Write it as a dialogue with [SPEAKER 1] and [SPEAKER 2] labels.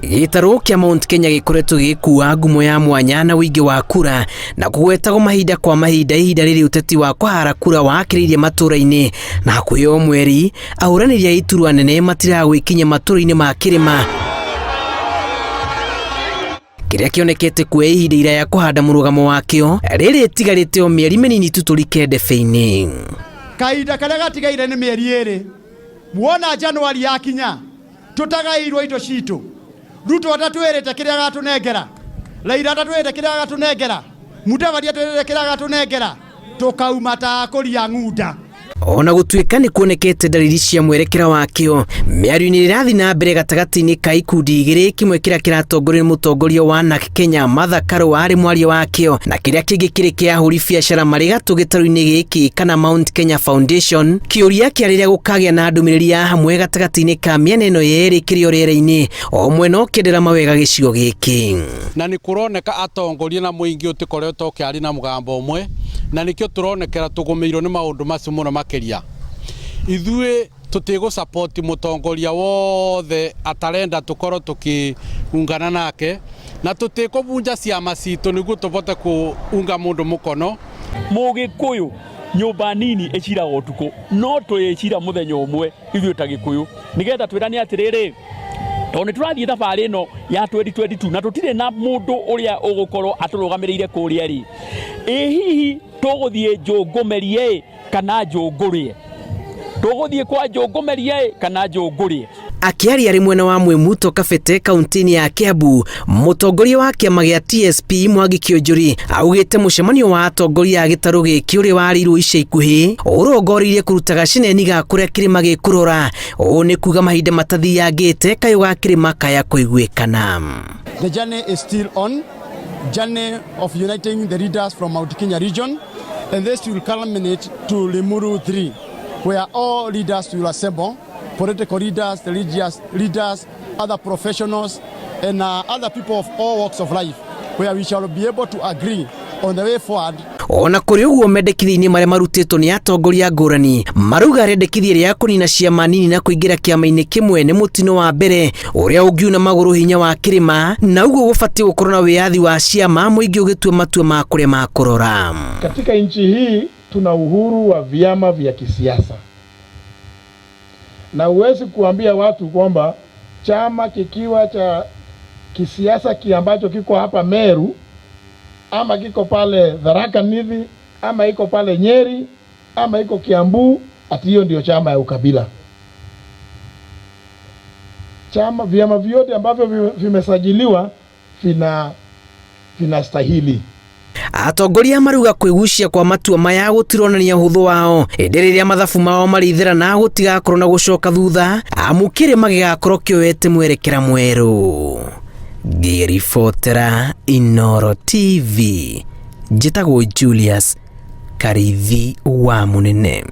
[SPEAKER 1] Gĩtarũ kĩa Mount Kenya gĩkoretwo gĩgĩkua ngumo ya mwanya na ũingĩ wa kura na kũgwetagwo mahinda kwa mahinda ihinda rĩrĩ ũteti wa kũhara kura wakĩrĩirie matũra-inĩ na hakuhĩ o mweri ahũranĩri a iturwa nene matiraga gwĩkinyia matũra-inĩ ma kĩrĩma kĩrĩa kĩonekete kuoya ihinda iraya kũhanda mũrũgamo wakĩo rĩrĩ ĩtigarĩte o mĩeri mĩnini tu tũrike ndebe-inĩ.
[SPEAKER 2] Kahinda karĩa gatigaire nĩ mĩeri ĩrĩ. Wona Januari yakinya tũtagaĩirwo indo citũ. Ruto atatwĩrĩte kĩrĩa agatũnengera, Raila atatwĩrĩte kĩrĩa agatũnengera, Mudavadi atwĩrĩte kĩrĩa agatũnengera, tũkauma ta akũria ng'unda.
[SPEAKER 1] Ona gũtuĩka nĩ kuonekete ndariri cia mwerekera wakĩo, mĩario-inĩ ĩrathiĩ na mbere gatagatĩ-inĩ ka ikundi igĩrĩ, kĩmwe kĩrĩa kĩratongorio nĩ mũtongoria wa NARC Kenya Martha Karua arĩ mwaria wakĩo na kĩrĩa kĩngĩ kĩrĩ kĩa ahũri biacara marĩ gatũ gĩtarũ-inĩ gĩkĩ kana Mount Kenya Foundation. Kĩũria kĩa rĩrĩa gũkagĩa na ndũmĩrĩri ya hamwe gatagatĩ-inĩ ka mĩena ĩno yerĩ kĩrĩ o rĩera-inĩ, o mwena ũkĩendera mawega gĩcigo gĩkĩ.
[SPEAKER 3] Na nĩ kũroneka atongoria na mũingĩ ũtikoretwo ũkĩaria na mũgambo ũmwe, na nĩkĩo tũronekera tũgũmĩirwo nĩ maũndũ macio mũno makĩria. Ithuĩ tũtigũ support mũtongoria wothe atarenda tũkorwo tũkĩungana nake, na tũtikũbunja ciama citũ nĩguo tũbote kũunga mũndũ mũkono.
[SPEAKER 4] Mũgĩkũyũ nyũmba nini ĩciraga ũtukũ, no tũrĩcira mũthenya ũmwe ithuĩ ta Gĩkũyũ, nĩgetha twĩrane atĩrĩrĩ, tondũ nĩ tũrathiĩ thabarĩ ĩno ya 2022 na tũtirĩ na mũndũ ũrĩa ũgũkorwo atũrũgamĩrĩire kũrĩa rĩ, ĩ hihi tũgũthiĩ njũngũmerie kana njũngũrĩe? Tũgũthiĩ kwa njũngũmerie kana njũngũrĩe?
[SPEAKER 1] Akĩaria arĩ mwena wa Mwimuto Kabete kaunti-inĩ ya Kiambu, mũtongoria wa kĩama gĩa TSP Mwangi Kĩũnjũri augĩte mũcemanio wa atongoria a gĩtarũ gĩkĩ ũrĩa warĩirwo ica ikuhĩ ũrongoreirie kũruta gacineni ga kũrĩa kĩrĩma gĩkũrora. Ũũ nĩ kuga mahinda matathiangĩte kayũ ga kĩrĩma kaya kũiguĩkana.
[SPEAKER 2] The journey is still on, journey of uniting the leaders from Mount Kenya region, and this will culminate to Limuru 3, where all leaders will assemble, political leaders, religious leaders, other professionals, and other people of all walks of life, where we shall be able to agree on the way forward.
[SPEAKER 1] Ona kũrĩ ũguo mendekithia-inĩ marĩa marutĩtwo nĩ atongoria ngũrani marauga rĩendekithia rĩa kũnina ciama nini na kũingĩra kĩama-inĩ kĩmwe nĩ mũtino wa mbere ũrĩa ũngiuna magũrũ hinya wa kĩrĩma na ũguo gũbatiĩ gũkorwo na wĩyathi wa ciama mũingĩ ũgĩtua matua ma kũrĩa makũrora.
[SPEAKER 5] Katika nchi hii tuna uhuru wa vyama vya kisiasa, na huwezi kuambia watu kwamba chama kikiwa cha kisiasa ambacho kiko hapa Meru ama kiko pale Tharaka Nithi ama iko pale Nyeri ama iko Kiambu, ati hiyo ndio chama ya ukabila. Chama, vyama vyote ambavyo vimesajiliwa vinastahili.
[SPEAKER 1] Atongoria marauga kwĩgucia kwa matua maya gũtironania ũhũthũ wao ĩndĩ rĩrĩa mathabu mao marĩithĩrana gũtigakorwo na gũcoka thutha amu kĩrĩma gĩgakorwo kĩoete mwerekera mwerũ. Ngĩribotera Inooro TV njĩtagwo Julius Karithi wa Mũnene.